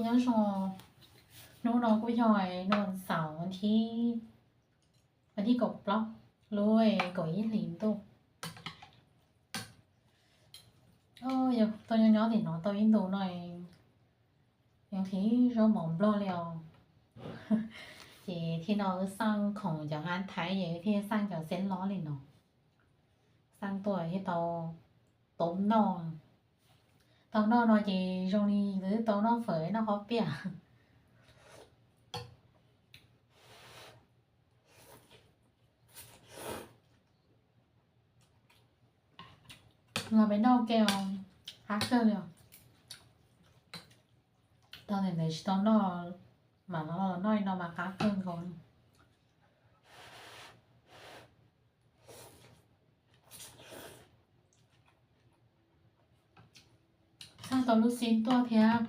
Nyob zoo, hnub no kuj yog hnub xaus, thib, thib kaum plaub, lub kaum ib hlis ntuj. Yog tuaj nyob nyob tim no tau ib ntus no, nqhis zaub mov nplog li os. Ces thiaj no wb xaj khoom cov hav thaiv ces thiaj xaj cov xeeb lob li no, xaj tuaj thiaj tau, tau noj. Tau noj no ces zoo li wb tau noj fawm noj qhob piaj. Los peb noj ke os, qab kawg li os. Tau ntawm ntawd tsis tau noj, mam los noj li no mas qab kawg nkaus li. Xaj tau lub xib tuaj thiab,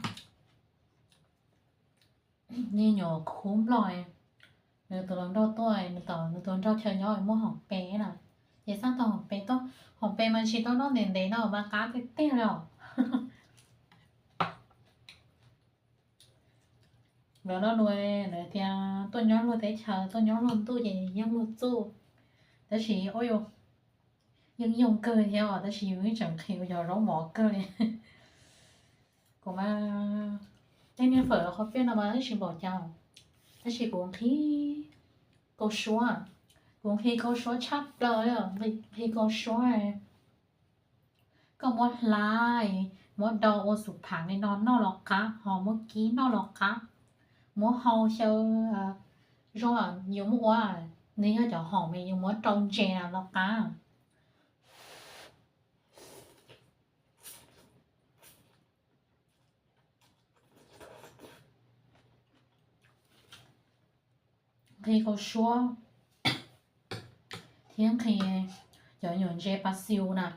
me nyuam khub nplog, nws tus hluas nraug tuaj, nws tus hluas nraug chaw nyob muab hom pe na, ces xaj tau hom pe tuaj. Hom pe mas tsis tau noj ntev ntev no mas qab tiag tiag li os. Lawv lo lus, lawv tias tuaj nyob luag teb chaws, tuaj nyob luag ntuj ces yeej luag txuj. Tab sis yeej yoog kawg thiab os, tab sis yus yeej tseem nqhis yus cov zaub mov kawg li. Kuv mas tej niag fawm qhov piaj no mas tsis npaum cas, tab sis kuv nqhis kaus suab, kuv nqhis kaus suab tshaj plaws li, nqhis kaus suab. Koj muab hlab, muab do ua xub phav li no noj los qab, ho muab kib noj los qab, muab hau xyaw zoo, yuav muab ua, nws yog cov hom mas yuav muab rau ntses los qab. Nqhis kaus suab thiab nqhis cov nyuam ntses pas xiu na,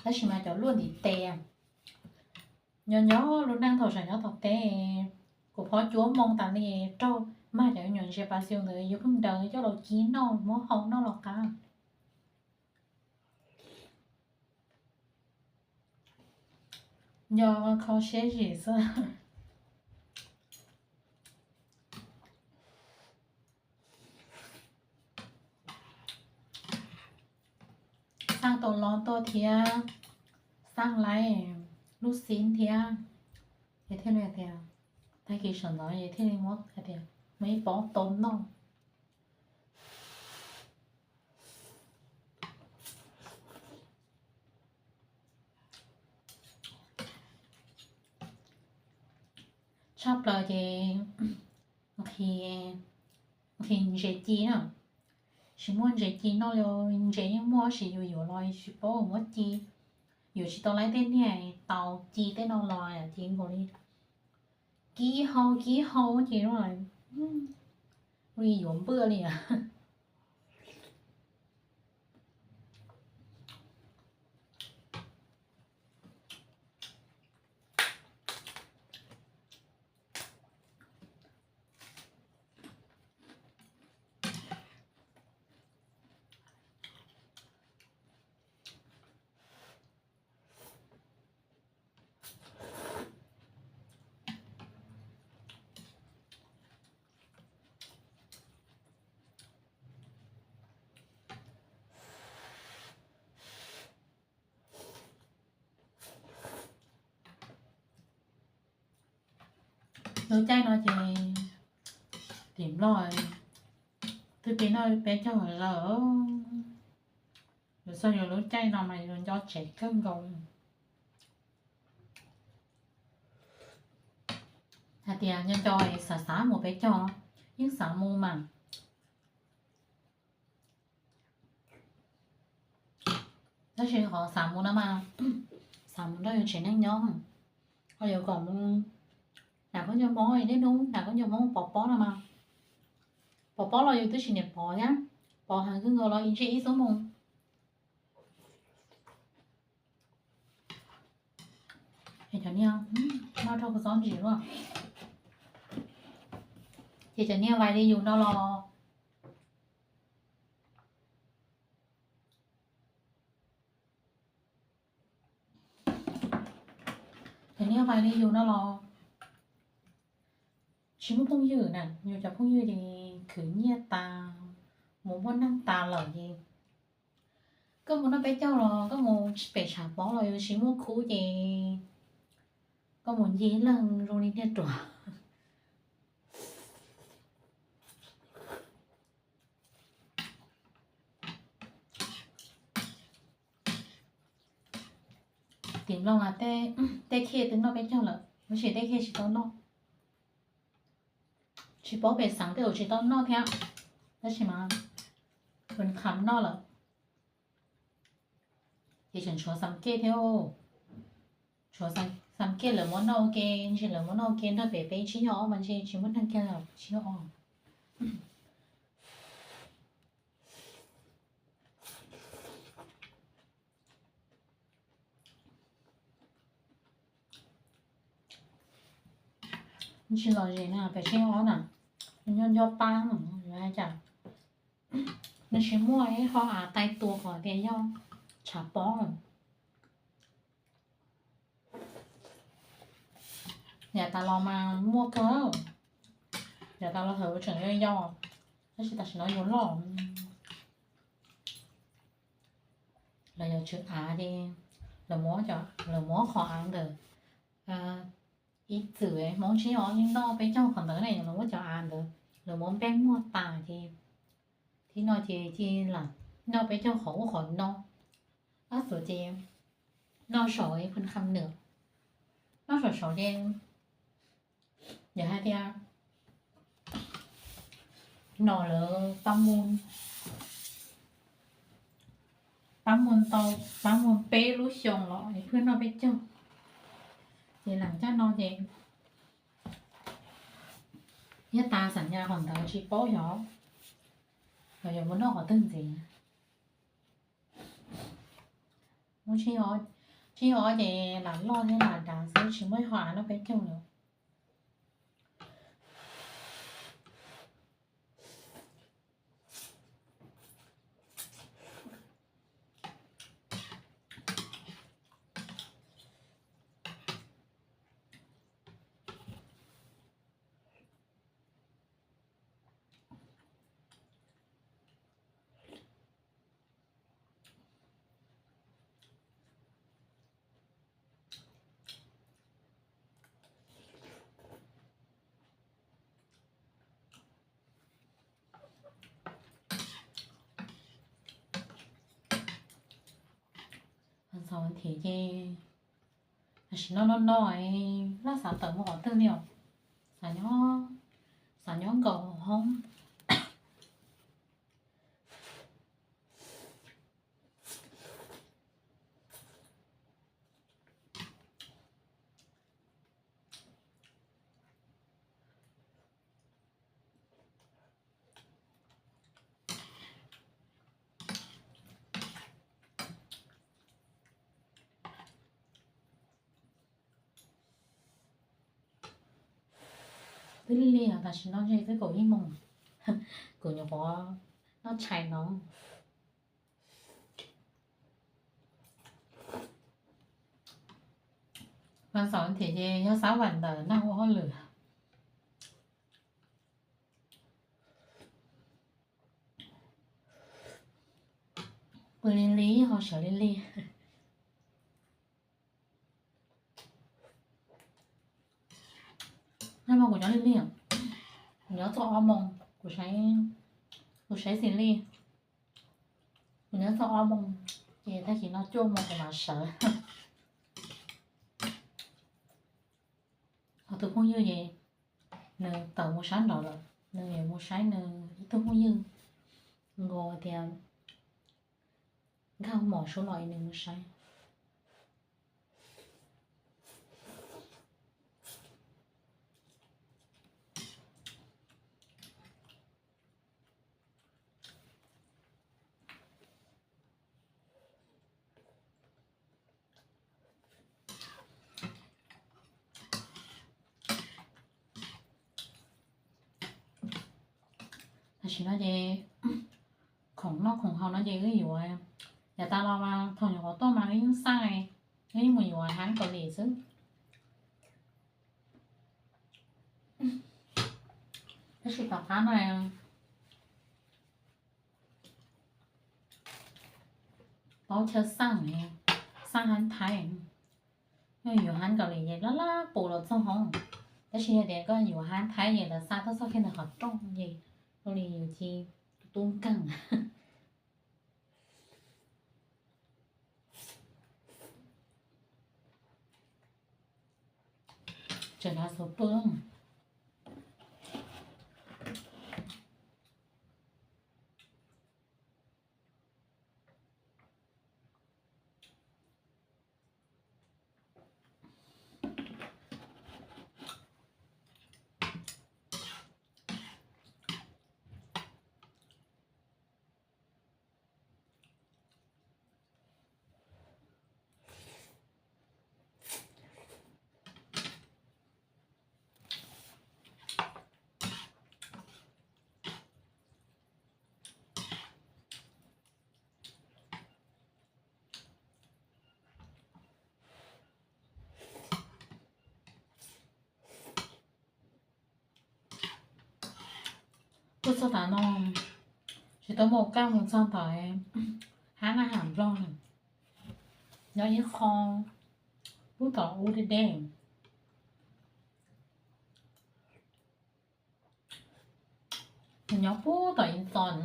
tab sis mas cov luaj ntiv tes. Nyob nyob lub neej thaum tseem nyob tom teb, kuv phob cuab moo tas li raug mag cov nyuam ntses pas xiu ntawd, yus pheej daws coj los kib noj, muab hau noj los qab. Nco kho siab zim xwb. Xaj tau lob tuaj thiab, xaj laib lub xib thiab, ces thiaj li tias, tag kis sawv ntxov ces thiaj li muab hais tias muaj ib pob tau noj. Tshaj plaws ces nqhis ntses ci na, tsis muaj ntses ci noj li, ntses yeej muaj tab sis yus yuav los tsis paub muab ci. Yuav tsis tau laib tej niag tau ci tej no los ci nkaus li, kib hau kib hau ces li yuav npwj li. Lub caij no ces tim Nplog twb pib noj peb caug lawm. Yus txog yus lub caij no mas yus nco tsev kawg nkaus. Hais tias nco nco xav xav mus peb caug, yeej xav mus mas, tab sis qhov xav mus no mas xav mus nrog yus tsev neeg nyob, ho yuav kom mus nram khaub ncaws Hmoob, niaj hnub nram khaub ncaws Hmoob pov pob no mas, pov pob los yus twb tsis niam pov thiab, pov heev kawg nkaus los ib ntsej ib xuab moos. Es cov niag, noj rau kuv txob ntsim luaj. Ces cov niag vais li yus no los, cov niag vais li yus no los tsis muaj phooj ywg na, yus cov phooj ywg ces khwv nyiaj tas, mus muaj neej tas lawm ces koj mus noj peb caug los koj mus pem tshav pob los yus tsis muaj khub ces koj mus ncig leej zoo li niag ruam. Tim Nplog mas tej khej twb noj peb caug lawm, tab sis tej khej tsis tau noj. Tsis paub pem xeev tej zaum tsis tau noj thiab, tab sis mas pw kham noj lawm. Ces tseem tshuav xam kej thiab, tshuav xam kej lawv muab noj ua ke, ntshe lawv muab noj ua ke nrog pem peb tsib caug ob mas ntshe tsis muaj neeg kiag lawm tsib caug ob. Tsis lom zem na pem tsib caug ob na, nyob nco pab no, yuav hais cas, nws tsis muaj ib qho av tai tua kom tias yog tshav pob lawm. Yav tas los mas muaj kawg, yav tas los hawv tseem yog yog, tab sis tam sim no yus loj los yog tswv av ces lawv muab, lawv muab qhov av ntawm ib txwm Hmoob tsib caug ob yeej noj peb caug qhov ntawd ne, lawv muab cov av ntawd lawv muab npej muag tas ces thib no ces cia li noj peb caug qhov ub qhov no. Ob txwm ces noj saum ib phu kham nws, noj saum saud ces yog hais tias no lawv pab mus, pab mus tau, pab mus peb lub xyoo los pheej noj peb caug. Ces lam caj no ces yog tas xam nyas qhov ntawd tsis paub yog, los yog mus noj qhov twg ntxiv. Muab tsib caug ob ces lam loj thiab lam dav xwb tsis muaj ib qho av noj peb caug lawm. Ntxhov thiv ces tam sim no no no, laj xav tawm mus qhov twg li os. Xav nyob, xav nyob nkaum hoob. Twb lig lig os, tam sim no ntshe twb kaum ib moos, kuv nyuam qhuav noj tshais no. Vas xaum thiab ces yog xab vam ntawm neeg ua hauj lwm. Pw li li ho sawv li li. Nag hmo kuv nyob lig lig, kuv nyob txog ob moos, kuv saib xis li, kuv nyob txog ob moos, ces tag kis no cuaj moos kuv mam sawv. Ho tus phooj ywg ces nws tawm mus sab nraud lawm, nws yuav mus saib nws ib tug phooj ywg, nkaus tias nkag mom sub los nws mus saib. Tam sim no ces khoom noj khoom haus no ces wb yuav, yav tas los mas thaum nyuam qhuav tuaj mas wb yeej xaj, wb yeej mus yuav hab Kaus Lim xwb. Tab sis tom qab no paub chaw xaj, xaj hab Thaib, yog yus hab Kaus Lim ces laj laj pum los txog hoob, tab sis yog tias koj yus hab Thaib ces lawv xa tuaj txog kiag ntawm qhov rooj ces zoo li yus cia li tub nkeeg. Tseem hnav xuv pw. Tuaj txog tav no, tsis tau muaj kab mus txog tom hab na has Nplog, nyob ib qho pub tom ub deb deb. Nws nyob pub tom ib txos,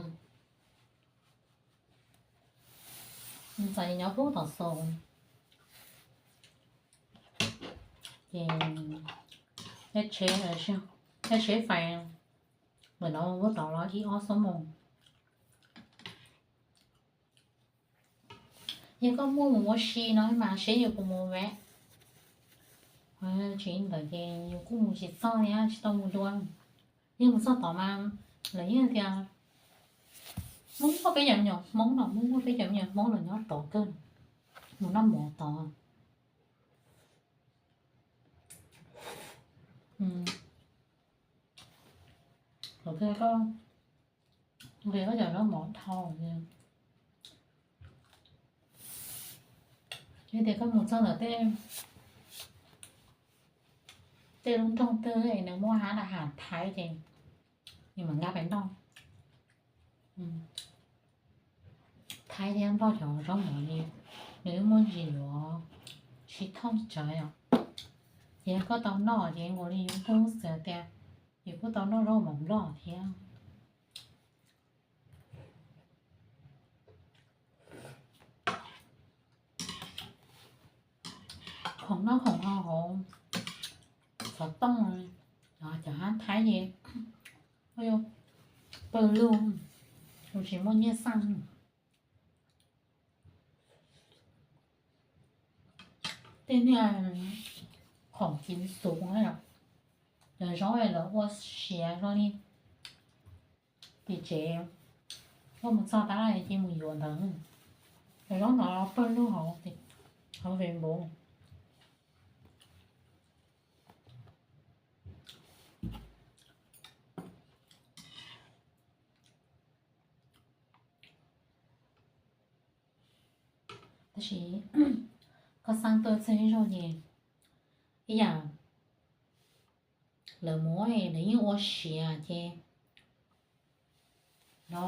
ib txos nyob pub tom xaus. Ces caij tsheb, caij tsheb fais ntawm no mus tod los ib ob xuab moos. Yog koj muaj mus ua si no mas seb yus puas mus ve. Tsis li ntawd ces yus kuj mus tsis txog thiab tsis tau mus dua. Yog mus txog tod mas lawv yeej tias Hmoob muaj peb cov me nyuam Hmoob no, Hmoob muaj peb cov me nyuam Hmoob los nyob tod kawg, mus noj mov tod. Lawv tias koj, koj cov zaub mov dhau, yog tias koj mus txog ntawm tej lub nroog twg nws muaj hab na has Thaib ces nws mam nkag pem noj. Thaib thiab Nplog cov zaub mov li nws muaj ntsis yuav sib thooj tsawv os. Ces yog koj tau noj ces nkaus li yus kuj xav tias yus kuj tau noj zaub mov Nplog thiab. Khoom noj khoom haus hauv xov tooj, cov hab Thaib ces pawg lug, yus tsis muaj nyiaj xaj. Tej niag khoom cev xov, lawv zaub lawv ua siav zoo li tim tsev, koj mus txog tab cia mus yuav ntawd. Lawv zaub no pawg lug hauv, hauv Facebook. Tab sis koj xaj tuaj txog ib zaug ces ib yam lawv muab lawv yeej ua siav ces no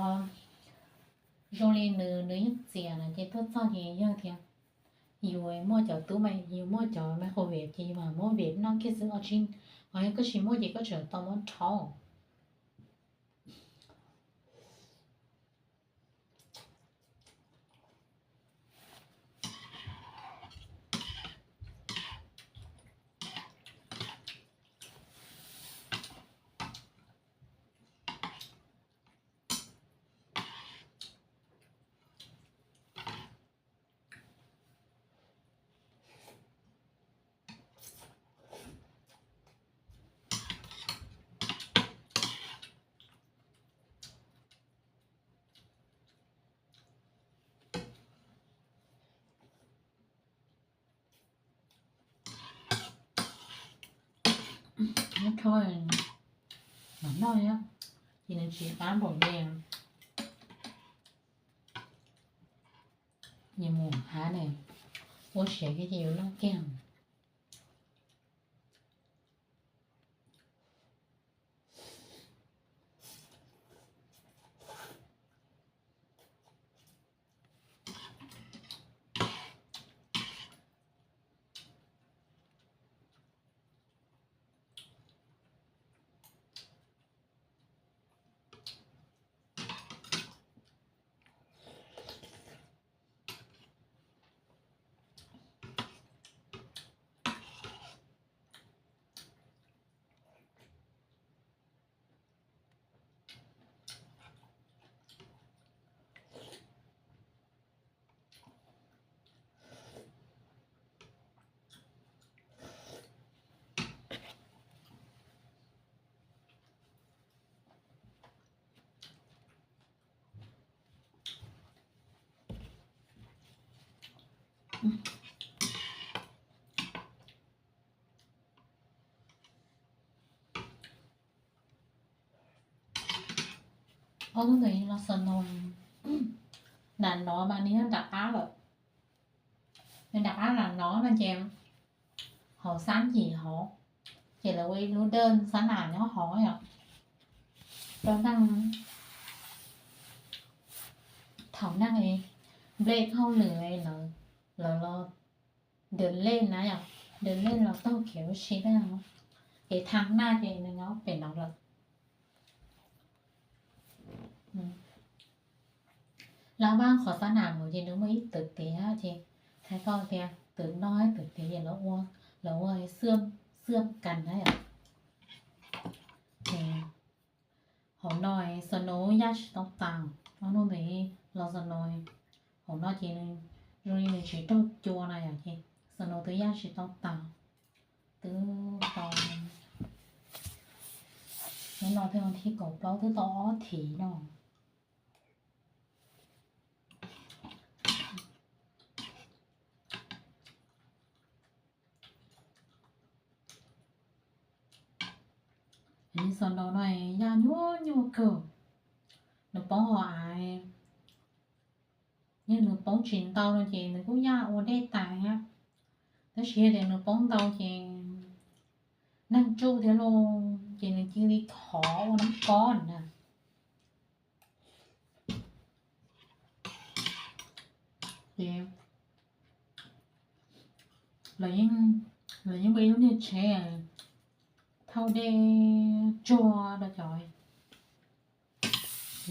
zoo li nws, nws yeej txias na ces tuaj txog ces yog tias yus muaj cov tub mas yus muaj cov microwave ces yus mam muab vim noj kiag xwb os. Ho yog koj tsis muaj ces koj tseem tau muab rhaub. Nyob rau mam noj thiab, ces nws tsis qab npaum li nyias mus hav ne, ua siav kiag ces yuav noj kiag. Ob hnub ntawd los snow, nram no mas nws nyob nram qab lawm, nws nram qab nram no no ces hauv xab ncim hauv, ces lawv ua ib lub dej xab nam nyob hauv yom, rau neeg, thaum neeg nplej hauj lwm lawv, lawv los, dwm lej na yom, dwm lej los taug kev ua si na, ces thaj naj ces nws nyob pem no lawm. Lawv vaj qhov xab nam mus ces nws muaj ib twm tiav ces, hais tau tias twm no twm tiav ces lawv ua, lawv ua xwb kan na yom. Ces hauv no snow yaj tsis tau tas, ob hnub ntawd los snow, hauv no ces zoo li nws tsis raug cua na yom, ces snow twb yaj tsis tau tas, twb tau, hnub no twb thib kaum plaub twb tau ob thiv no. Snow no yaj nyuaj nyuaj kawg, nws poob hauv av, yog nws poob tsis ntau no ces nws kuj yaj ua dej tas, tab sis yog tias nws poob ntau ces neeg tsuj thiab lauj, ces nws cia li khov ua nab kob na. Ces lawv yeej muaj ib lub niag tsheb thauj dej tsuag rau cov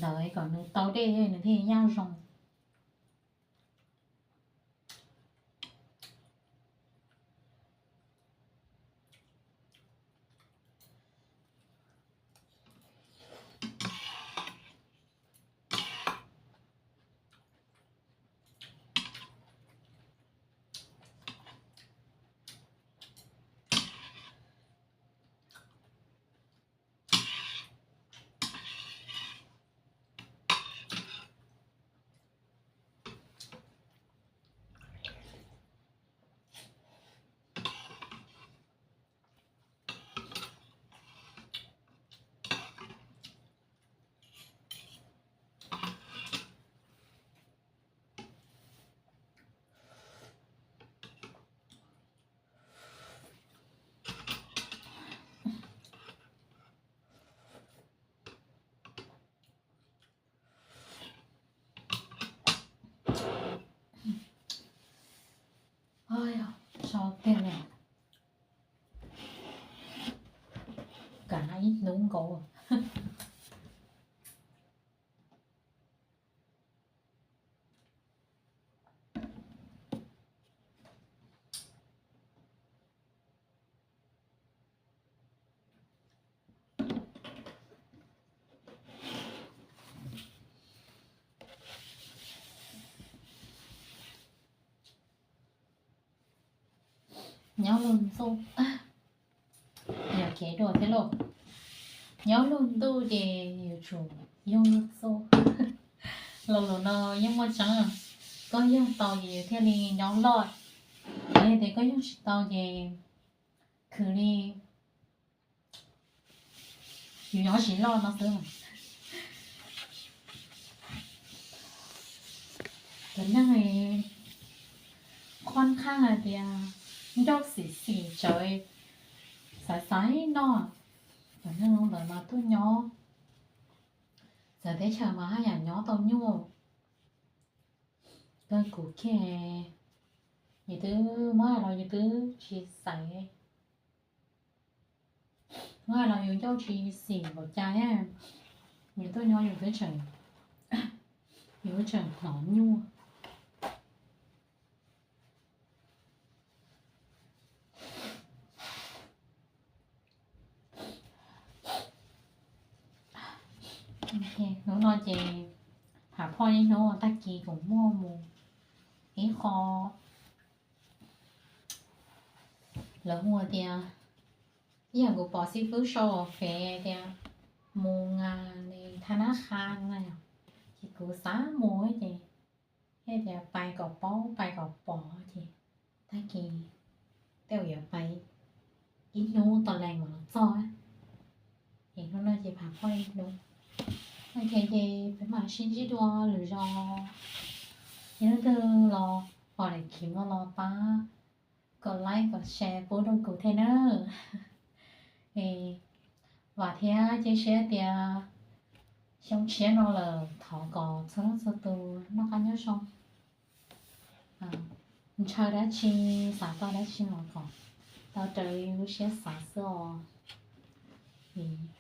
ntawd kom nws tau dej nws thiaj yaj zoo. Oj, so tiag li, kav ib hnub nkaus. Nyob luag ntuj, yog kev dua thiab lauj. Nyob luag ntuj ces yuav tsum yog luag txuj. Lo lus no yeej muaj tseeb, koj yog tau ces yus thiaj li nyob loj, yog tias koj yog tsis tau ces khwv li yus nyob tsis loj no xwb. Cov neeg qhov qab hais tias ncauj xim xim tsawv, xaiv xaiv noj, cov neeg ntawd mas tuaj nyob txawv teb chaws mas haj yam nyob tau nyuaj. Kawg kuv kiag, yus twb muab hais los yus twb tsis xaiv, muab hais los yus ncauj tsis xim npaum cas thiab, yus tuaj nyob yus twb tseem, yus twb tseem hnov nyuaj. Hnub no ces hav phoj ib hnub, tag kis kuv muaj mus ib qho, lawv hu tias, ib yam kuv pom xib fwb sau fev tias mus thab nab qha na, ces kuv xav mus ces thiaj tias pais kom paub pais kom pom ces tag kis tej zaum yuav pais ib hnub tom lees mam los txog. Ces hnub no ces hav phoj ib hnub. Ok, ces peb mam sib ntsib dua lwm zaus. Yog leej twg los pom daim khiv no los pab kom like kom share pub rau kuv thiab nawb. Vam thiab cia siab tias xyoo tshiab no lawm thov kom txhua leej txhua tus noj qab nyob zoo, ntshaw dab tsi, xav tau dab tsi los kom tau raws li lub siab xav xwb os.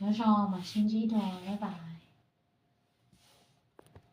Nyob zoo mas sib ntsib dua, bye bye.